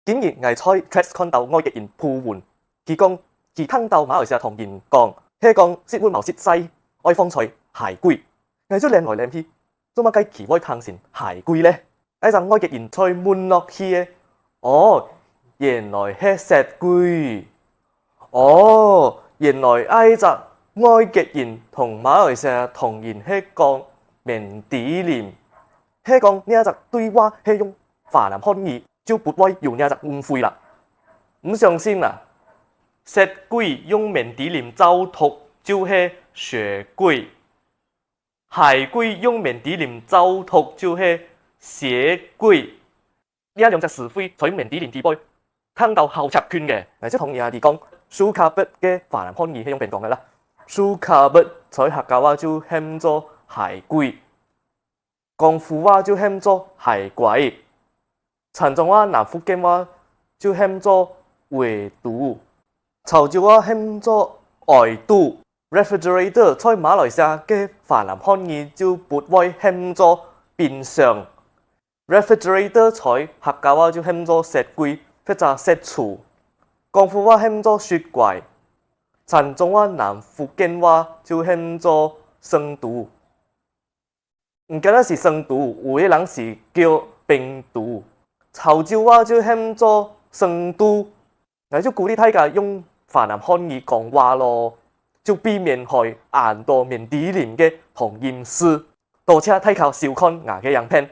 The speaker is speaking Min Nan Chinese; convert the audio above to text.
今日𠊎在 Threads 看到外籍人鋪文，佢講佢聽到馬來西亞唐人講，係講食物無熟勢愛放在鞋櫃，𠊎就諗來諗去，做麼解佢會聽成鞋櫃咧？呢隻外籍人再問落去的，哦，原來係雪櫃，哦，原來呢隻外籍人同馬來西亞唐人係講緬甸林，係講呢一隻對話係用華南漢語，就不會有呢一隻誤會啦。毋相信啦，雪櫃用緬甸林走讀就係雪櫃，鞋櫃用緬甸林走讀就係鞋櫃。呢兩隻詞彙在緬甸林地背聽到好接近嘅，或者同樣嚟講，書卡筆嘅華南漢語係用邊講嘅啦？書卡筆在客家話就喊做鞋櫃，廣府話就喊做鞋櫃，泉州話、南福建話就喊做圍櫥，潮州話喊做外櫥。refrigerator 在馬來西亞嘅華南漢語就不會喊做冰箱，refrigerator 在客家話就喊做雪櫃或者雪櫥，廣府話喊做雪櫃，泉州話、南福建話就喊做霜櫥。毋敢若是霜櫥，有的人是叫冰櫥。潮州話就喊做霜櫥，𠊎就鼓勵大家用華南漢語講話咯，就避免予恁多緬甸林嘅同音字。多謝大家收看𠊎个影片。